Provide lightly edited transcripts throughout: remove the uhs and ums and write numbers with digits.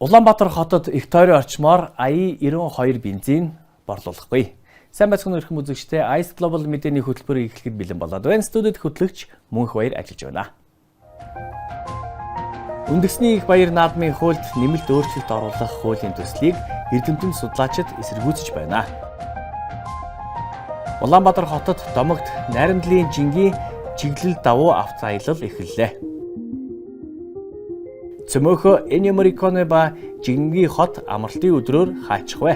Улаанбаатар хотод их тойрон орчмоор АИ 92 бензин борлуулахгүй. Сайн байцгаана уу, эрхэм үзэгчдээ, Ice Global мэдээний хөтөлбөрийг эхлэхэд бэлэн болоод байна. Студид хөтлөгч Мөнх Баяр ажиллаж байна. Үндэсний их баяр наадмын хуульд нэмэлт өөрчлөлт оруулах хуулийн төслийг эрдэмтэн судлаачид эсэргүүцэж байна. Улаанбаатар хотод Домогт найрамдлын жингийн чиглэл давуу авто аялал эхэллээ. Цөмөөхөө Ennio Morricone ба Жингийн хот амралтын өдрөөр хаачих вэ?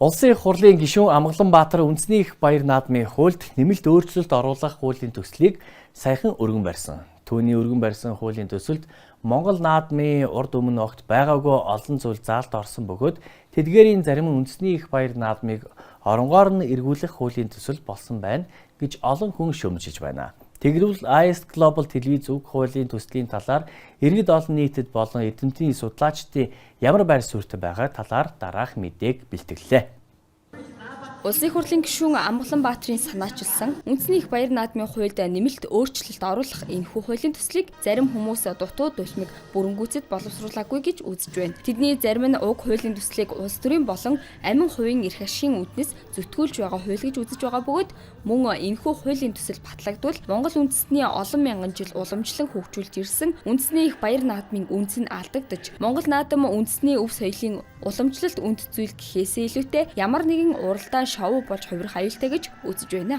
Улсын их хурлын гишүүн Амгалан Баатар үндэсний их баяр наадмын хуульд нэмэлт өөрчлөлт оруулах хуулийн төслийг саяхан өргөн барьсан. Түүний өргөн барьсан хуулийн төсөлд Монгол наадмын урд өмнө огт байгаагүй олон зүйл заалт орсон бөгөөд тэдгээрийн зарим үндэсний их баяр наадмыг оронгоор нь эргүүлэх хуулийн төсөл болсон байна гэж олон хүн шөмжиж байна. Тэгвэл IS Global телевиз үг хуулийн төслийн талаар иргэд олон нийтэд болон эрдэмтдийн судлаачдын ямар байр суурьтай байгаа талаар дараах мэдээг бэлтгэлээ. Улсын хурлын гишүүн Амгалан Баатрын санаачилсан үндэсний их баяр наадмын хуульд нэмэлт өөрчлөлт оруулах энэхүү хуулийн төслийг зарим хүмүүс дутуу дулмиг бүрэнгүйцэд боловсруулаагүй гэж үзэж байна. Тэдний зарим нь уг хуулийн төслийг улс төрийн болон амин хувийн эрх ашигын үүднээс зүтгүүлж байгаа хууль гэж үзэж байгаа бөгөөд мөн энэхүү хуулийн төсөл батлагдвал Монгол үндэстний олон мянган жил уламжлан хөгжүүлж ирсэн үндэсний их баяр наадмын үндэс нь алдагдаж, Монгол наадам үндэсний өв соёлын уламжлалт үнд зүйл гэхээсээ илүүтэй ямар нэгэн уралдаан шоу болж хувирах аюултай гэж үзэж байна.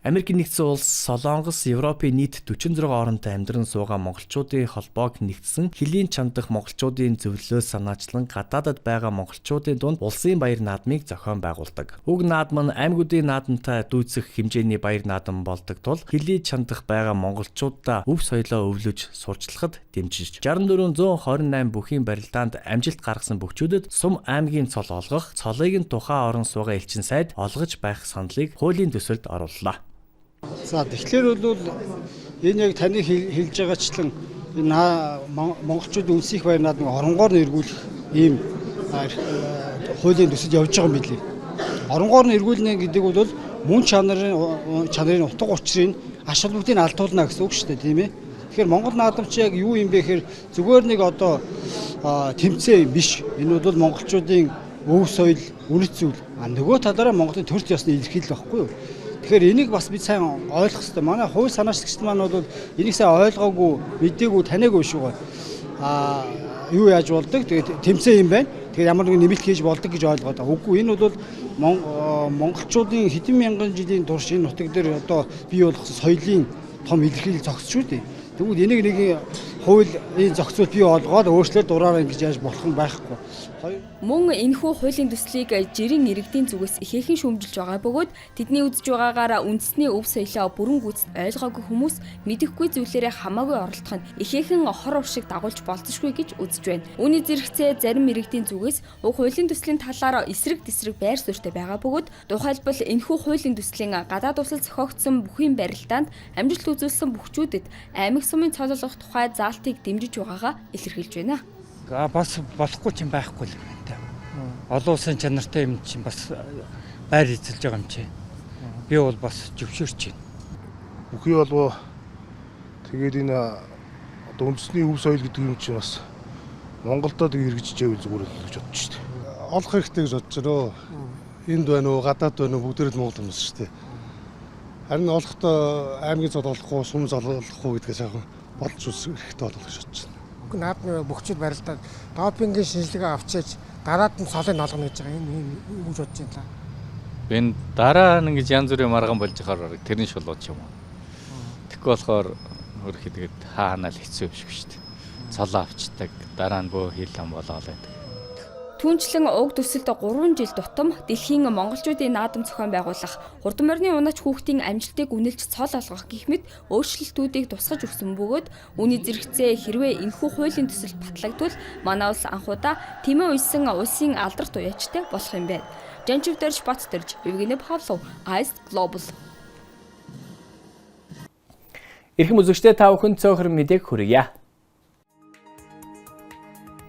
Америк нэгдсэн улс, Солонгос, Европын нийт 46 оронтой амьдран суугаа монголчуудын холбоог нэгдсэн хөлийн чамдах монголчуудын зөвлөлөөс санаачлан гадаадад байгаа монголчуудын дунд улсын баяр наадмыг зохион байгуулдаг. Уг наадам нь аймагуудын наадамтай дүйцэх хэмжээний баяр наадам болдог тул хөлийн чамдах байгаа монголчуудаа өв соёлоо өвлөж сурчлахад дэмжиж 6428 бүхийн барилдаанд амжилт гаргасан бөхчүүдэд сум аймгийн цол олгох, цолыг нь тухайн орон суугаа элчин сайд олгож байх саналыг хуулийн төсөлд орууллаа. За, тэгэхээр бол энэ яг таны хэлж байгаачлан энэ монголчууд үндэсний их баяр наадмыг оронгоор нь эргүүлэх ийм хуулийн төсөл явж байгаа юм билээ. Оронгоор нь эргүүлнэ гэдэг бол мөн чанарын утга учирыг, ач холбогдлыг алдуулна гэсэн үг шүү дээ, тийм ээ. Тэгэхээр Монгол наадам чи яг юу юм бэ гэхээр зүгээр нэг одоо тэмцээн юм биш. Энэ бол монголчуудын өв соёл, үнэт зүйл. А нөгөө талаараа Монголын төрт ёсны илэрхийлэл байхгүй юу? Тэгэхээр энийг бас бид сайн ойлгох хэрэгтэй. Манай хууль санаачлагчид маань бол энийг сайн ойлгоогүй, мдээгүй, таниагүй шүү дээ. А юу яаж болдог? Тэгээд тэмцээн юм байна. Тэгэхээр ямар нэгэн нэмэлт хийж болдог гэж ойлгоод байгаа. Үгүй, энэ бол монголчуудын хэдэн мянган жилийн турш энэ нутаг дээр одоо бий болгосон соёлын том илэрхийлэл зохиц шүү дээ. Тэгвэл энийг нэг хуулийн зохицуул бий болгоод өөрчлөлт дураараа ингэж яаж болох юм байхгүй. Мөн энэхүү хуулийн төслийг жирийн иргэдийн зүгээс ихээхэн шүүмжилж байгаа бөгөөд тэдний үзэж байгаагаар үндэсний өв соёлоо бүрэн гүйцэд ойлгоогүй хүмүүс мэдэхгүй зүйлээрээ хамаагүй оролдох нь ихээхэн хор уршиг дагуулж болзошгүй гэж үзэж байна. Үүний зэрэгцээ зарим иргэдийн зүгээс уг хуулийн төслийн талаар эсрэг тэсрэг байр суурьтай байгаа бөгөөд тухайлбал энэхүү хуулийн төслийн гадаад улсад зохиогдсон бүхийн барилдаанд амжилт үзүүлсэн бөхчүүдэд аймаг сумын цол олгох тухай заалтыг дэмжиж байгаагаа илэрхийлж байна. Бас болохгүй ч юм байхгүй л юм та. Олон улсын чанартай юм чинь бас байр эзэлж байгаа юм чи. Би бол бас зөвшөөрч байна. Бүхий болов, тэгээд энэ одоо үндэсний өв соёл гэдэг юм чинь бас Монголдо тэг хэрэгжиж байвал зүгээр л гэж бодож шүү дээ. Олох хэрэгтэй гэж бодож байна. Энд байна уу, гадаад байна уу, бүгдээрээ л монгол хүмүүс шүү дээ. Харин олохдоо аймгийн цол олохгүй, сум цол олохгүй гэдгээс яг болж хэрэгтэй болов гэж бодож байна. Наадмын бөхчүүд барилдаад допингийн шинжилгээ авчиж дараад нь цолыг олгоно гэж байгаа. Энэ юу гэж бодож байна та? Энэ дараа нь ингэж янз бүрийн маргаан болж байхаар тэр нь шулууч юм уу. Тэгэхгүй болохоор хөрхи тэгээд хаа ханаа л хэцүү юм шиг шүү дээ. Цолоо авчдаг, дараа нь бөө хил ам болоо л байдаг. Түүнчлэн уг төсөлд 3 жил тутам дэлхийн монголчуудын наадам зохион байгуулах, хурдан морины унаач хүүхдийн амжилтыг үнэлж цол олгох гэх мэт өөрчлөлтүүдийг тусгаж өгсөн бөгөөд үүний зэрэгцээ хэрвээ энэхүү хуулийн төсөл батлагдвал манай улс анхудаа тэмээ уйсан улсын алдарт уяачтай болох юм байна. Жанчив дэрж Бат дэрж, Евгений Павлов, Ice Global. Эрхэм үзэгчдээ, та бүхэн цөөхөр мэдээг хүргье.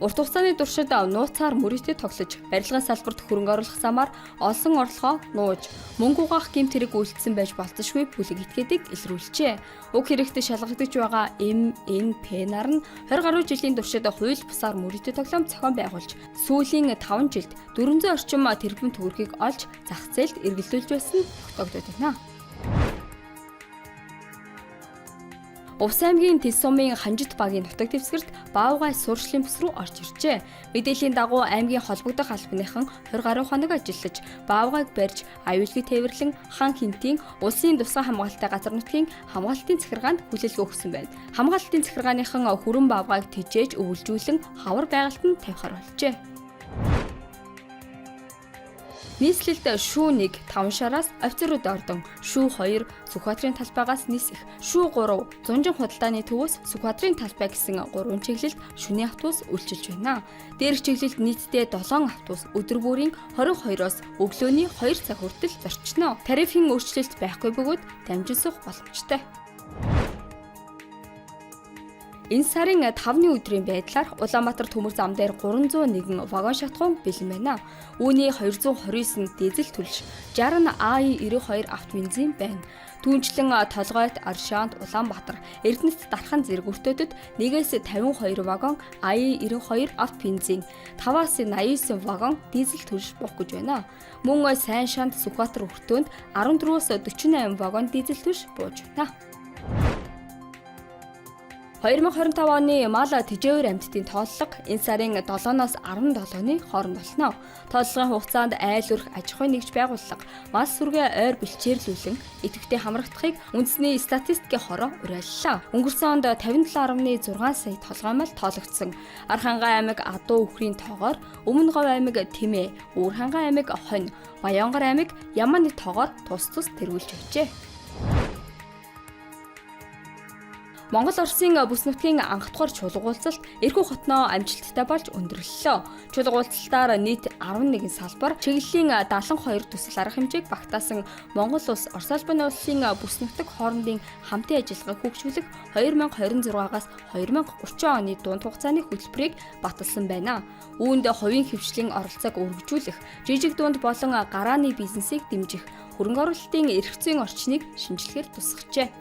Урт хугацааны туршид нууцаар мөрийтэй тоглож, барилгын салбарт хөрөнгө оруулах замаар олсон орлогоо нууж, мөнгө угаах гэмт хэрэг үйлдсэн байж болзошгүй бүлэг этгээдийг илрүүлжээ. Уг хэрэгт шалгагдаж байгаа МНП нар нь 20 гаруй жилийн туршид хууль бусаар мөрийтэй тоглоом зохион байгуулж, сүүлийн 5 жилд 400 орчим тэрбум төгрөгийг олж зах зээлд эргэлдүүлж байсан тогтоогдод байна. Увс аймгийн Тэс сумын Ханжит багийн нутаг дэвсгэрт Баавгай сурчлын бүс рүү орж иржээ. Мэдээллийн дагуу аймгийн холбогдох албаныхан 20 гаруй хоног ажиллаж, Баавгайг барьж, аюулгүй тээвэрлэн хан хинтийн улсын тусгай хамгаалалттай газар нутгийн хамгаалалтын захиргаанд хүлээлгэ өгсөн байна. Хамгаалалтын захиргааныхан хүрэн Баавгайг тэжээж өвлжүүлэн хавар байгальд нь тавихар болжээ. Нийслэлд шүү 1 5 шараас офицерууд ордон, шүү 2 Сүхбаатарын талбайгаас нисэх, шүү 3 Зунжин худалдааны төвөөс Сүхбаатарын талбай гэсэн 3 чиглэлд шөнийн автобус үйлчилж байна. Дээрх чиглэлд нийтдээ 7 автобус өдөр бүрийн 22-оос өглөөний 2 цаг хүртэл зорчино. Тарифын өөрчлөлт байхгүй бөгөөд дамжин суух боломжтой. Энэ сарын 5-ны өдрийн байдлаар Улаанбаатар төмөр зам дээр 301 вагон шатхуун бэлэн байна. Үүний 229 нь дизель төлш, 60 нь АИ-92 автобензин байна. Түүнчлэн Толгойт, Оршоонд, Улаанбаатар, Эрдэнэт дархан зэрэг өртөөдөд 1-ээс 52 вагон АИ-92 автобензин, 5-аас 89 вагон дизель төлш буух гэж байна. Мөн Сайн шанд Сүхбаатар өртөөнд 14-өөс 48 вагон дизель төлш бууж байна. 2025 оны мал тэжээвэр амьтдын тооллого энэ сарын 7-оос 17-ны хооронд болно. Тооллогын хугацаанд айл өрх аж ахуйн нэгж байгууллага мал сүргээ ойр бэлчээрлүүлэн идэвхтэй хамрагдахыг үндэсний статистикийн хороо уриаллаа. Өнгөрсөн онд 57.6 сая толгой мал тоологдсон. Архангай аймаг Адуу үхрийн тоогоор, Өмнө Говь аймаг Тэмээ, Өвөр-Хангай аймаг Хонь, Баянгар аймаг Ямааны тоогоор тус тус тэргүүлж байжээ. Монгол Оросын бүс нутгийн анхдугаар чуулга уулзалт Эрхүү хотноо амжилттай болж өндөрлөлөө. Чуулга уулзалтаар нийт 11 салбар чиглэлийн 72 төсөл арга хэмжээг багтаасан Монгол улс Орос улбаны улсын бүс нутаг хоорондын хамтын ажиллагааг хөгжүүлэх 2026-аас 2030 оны дунд хугацааны хөтөлбөрийг баталсан байна. Үүнд хувийн хвшлийн оролцоог өргөжүүлэх, жижиг дунд болон гарааны бизнесийг дэмжих, хөрөнгө оруулалтын эрх зүйн орчныг шинжлэхээр тусгажээ.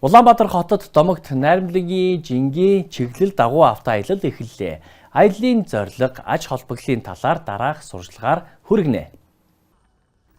Улаанбаатар хотод домогт найрамлагийн жингийн чиглэл дагуу автоаялал эхэллээ. Аяллын зорилго аж холбогдлын талаар дараах сурчлагаар хүргэнэ.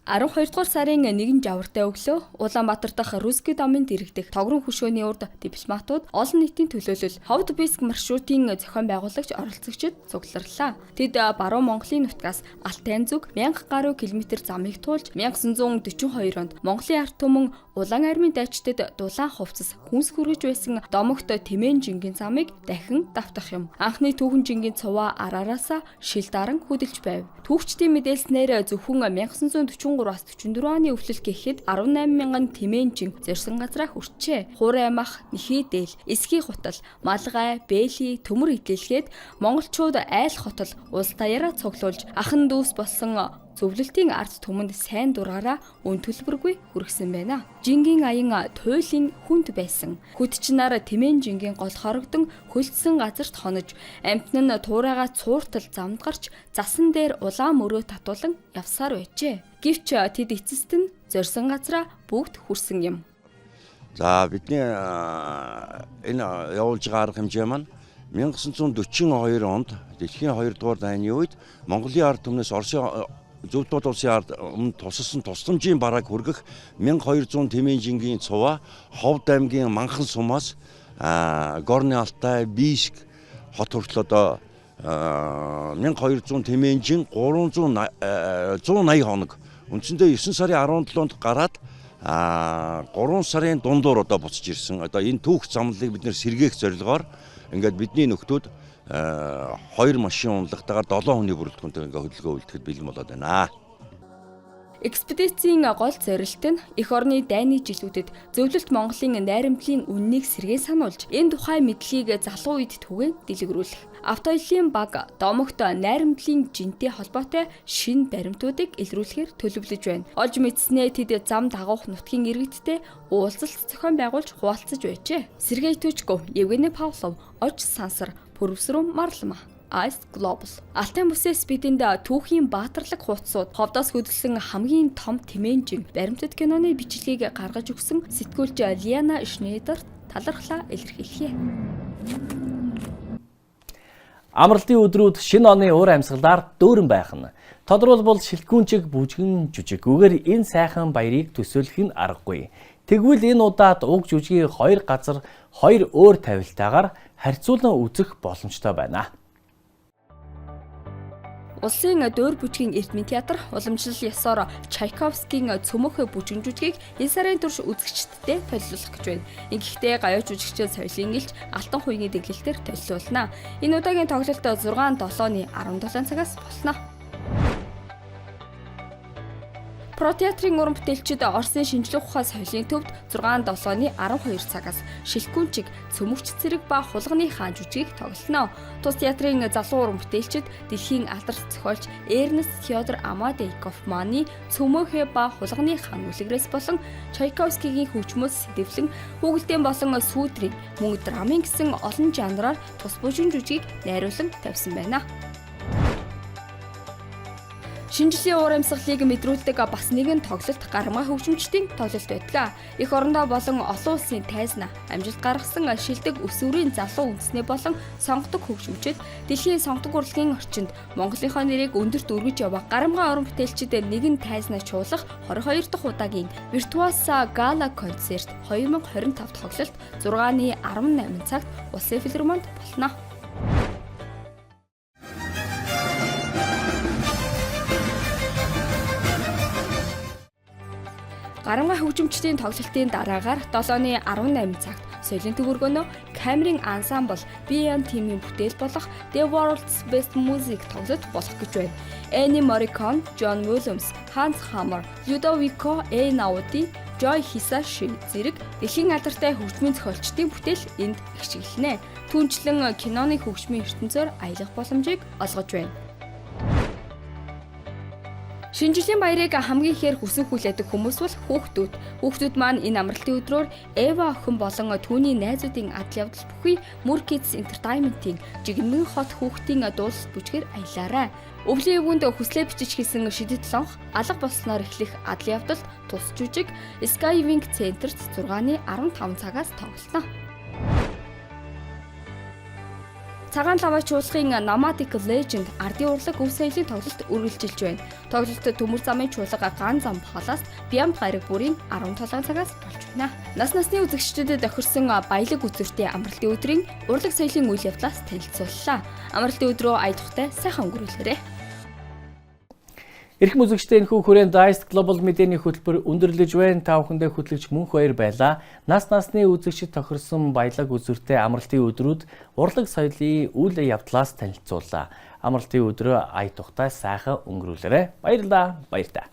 12 дугаар сарын 1 жавартай өглөө Улаанбаатар дахь Русский домын дэрэгдэх тогрон хөшөөний урд дипломатууд олон нийтийн төлөөлөл Ховд Биск маршрутын зохион байгуулагч оролцогчид цугларлаа. Тэд баруун Монголын нутгаас Алтайн зүг 1000 гаруй километр замыг туулж 1942 онд Монголын ард түмэн Улаан армийн дайчдад дулаан хувцас хүнс хүргэж байсан домогт Тэмээн жингийн замыг дахин давтах юм. Анхны түүхэн жингийн цуваа араараасаа шил даран хөдөлж байв. Түүхчдийн мэдээлснээр зөвхөн 1943-аас 44 оны өвлөл гэхэд 18 мянган тэмээн жин зорьсон газраа хүрчээ. Хуурай мах, Нэхий дээл, Эсхий хутал, Малгай, Бэли, Төмөр идэлгээд монголчууд айл хотол улс даяараа цуглуулж ахан дүүс болсон зөвлөлтийн ард түмэнд сайн дураараа үн төлбөргүй хүргэсэн байна. Жингийн аян туйлын хүнд байсан. Хөдчнаар Тэмээн жингийн гол хорогдон хөлдсөн газарт хонож, амьтан нь туурайгаа цууртал замд гарч засан дээр улаан мөрөө татуулан явсаар байжээ. Гэвч тэд эцэст нь зорьсон газраа бүгд хүрсэн юм. За бидний энэ явуулж байгаа арга хэмжээ маань 1942 онд дэлхийн 2 дугаар дайны үед Монголын ард түмнээс Оросын Зөв дууд улсын ард өмнө тусалсан тусламжийн барааг хүргэх 1200 тэмээн жингийн цуваа Ховд аймгийн Манхан сумаас Горны Алтай, Бийск хот хүртэл одоо 1200 тэмээн жин 300 180 хоног. Үндсэндээ 9 сарын 17-нд гараад 3 сарын дундуур одоо буцаж ирсэн. Одоо энэ түүх замлыг бид нэр сэргээх зорилгоор ингээд бидний нөхдүүд 2 машин унлагтайгаар 7 хүний бүрэлдэхүүнтэй ингээ хөдөлгөөн үлдэхэд бэлэн болоод байна. Экспедицийн гол зорилт нь эх орны дайны жилүүдэд зөвлөлт Монголын найрамдлын үннийг сэргээн сануулж, энэ тухай мэдлэгийг залуу үед түгээн дэлгэрүүлэх. Автоаяллын баг Домогт найрамдлын жинтэй холбоотой шинэ баримтуудыг илрүүлэхээр төлөвлөж байна. Олж мэдснээ тэд зам дагуух нутгийн иргэдтэй уулзалт зохион байгуулж хуваалцаж байжээ. Сергей Төчков, Евгений Павлов, Ож Сансар, Пүрвсрүм Марлама. Ice Global. Алтай бүсээс бидэнд түүхийн баатарлаг хуудсууд, ховдоос хөдөлсөн хамгийн том тэмээнжин баримтат киноны бичлэгийг гаргаж өгсөн сэтгүүлч Лиана Шнейдерт талархлаа илэрхийлье. Амралтын өдрүүд шинэ оны уур амьсгалаар дүүрэн байх нь. Тодорхойлбол шилтгүүнчиг бүжгэн жүжиггүйгээр энэ сайхан баярыг төсөөлөх нь аргагүй. Тэгвэл энэ удаад уг жүжигийг хоёр газар хоёр өөр тавилтаагаар харьцуулан үзэх боломжтой байна. Улсын дөөр бүжгийн Эрдмийн театр уламжлал ёсоор Чайковскийн Цөмөхөө бүжгэн жүжигийг энэ сарын турш үзэгчдэд толиулах гэж байна. Ингэхдээ гаяа жүжигчид соёлын элч Алтан хуйгийн дэглэлтээр толиулна. Энэ удаагийн тоглолт 6 7-ны 17 цагаас болно. Про театрын уран бүтээлчид Оросын шинжлэх ухаан соёлын төвд 6 7-ны 12 цагаас Шилкүнчиг, Цөмөгч цэрэг ба Хулганы хаан жүжигийг тоглоно. Тус театрын залуу уран бүтээлчид дэлхийн алдарт зохиолч Эрнест Теодор Амадей Гофманы Цөмөхөө ба Хулганы хаан үлгэрээс болон Чайковскигийн хөгжмөөс сэдэвлэн хүүгэлдэн болон сүүдрийн мөн драмын гэсэн олон жанраар тус бүжин жүжигийг найруулан тавьсан байна. Шинэ жилийн уур амьсгалыг мэдрүүлдэг бас нэгэн тоглолт гармаа хөгжимчдийн тоглолт байдаг. Эх орондоо болон олон улсын тайзна амжилт гаргасан шилдэг өсвөрийн залуу үндэсний болон сонгодог хөгжимчид дэлхийн сонгодог урлагийн орчинд Монголынхоо нэрийг өндөрт өргөж яваа гарамгаа уран бүтээлчид нэгэн тайзнаа чуулах 22 дахь удаагийн Virtuosa Gala концерт 2025 тоглолт 6-ны 18 цагт Улсын филармонд болно. Гарамгаа хөгжимчдийн тоглолтын дараагаар 7-ны 18 цагт соёлын төвөргөнөө Камерын ансамбл BM тимийн бүтээл болох The World's Best Music тоглолт болох гэж байна. Ennio Morricone, John Williams, Hans Hammer, Ludovico Einaudi, Joe Hisaishi зэрэг дэлхийн алдартай хөгжмийн зохиолчдын бүтээл энд ихчиглэнэ. Түүнчлэн киноны хөгжмийн ертөнцөөр аялах боломжийг олгож байна. Шинэ жилийн баярыг хамгийн ихээр хүсэн хүлээдэг хүмүүс бол хүүхдүүд. Хүүхдүүд маань энэ амралтын өдрөөр Эва охин болон түүний найзуудын адал явдал бүхий Мөр Kids Entertainment-ийн Жигнэмэн хот хүүхдийн дуулалт бүжгээр аялаарай. Өвлийн өвгөнд хүслээ бичиж хийсэн шидэт лонх алга болсноор эхлэх адал явдалд тус жүжиг Skywing Center-т 6-ны 15 цагаас тоглоно. Цагаан лавай чуулгын Nomadic Legend ардын урлаг өв соёлын тоглолт үргэлжилж байна. Тоглолт Төмөр замын чуулга Ган зам Паласт Бямд гараг бүрийн 17 цагаас болж байна. Нас насны үзэгчдэд тохирсон баялаг үзүүртэй амралтын өдрийн урлаг соёлын үйл явдлаас танилцууллаа. Амралтын өдрөө аялахтай сайхан өнгөрүүлээрэй. Эрхэм үзэгчдээ, энэхүү хүрээнд Ice Global мэдээний хөтөлбөр өндөрлөж байна. Та бүхэндээ хөтлөгч Мөнх Баяр байлаа. Нас насны үзэгчид тохирсон баялаг үзүүртэй амралтын өдрүүд урлаг соёлын үйл явдлаас танилцууллаа. Амралтын өдрөө ая тухтай сайхан өнгөрүүлээрэй. Баярлалаа. Баяртай.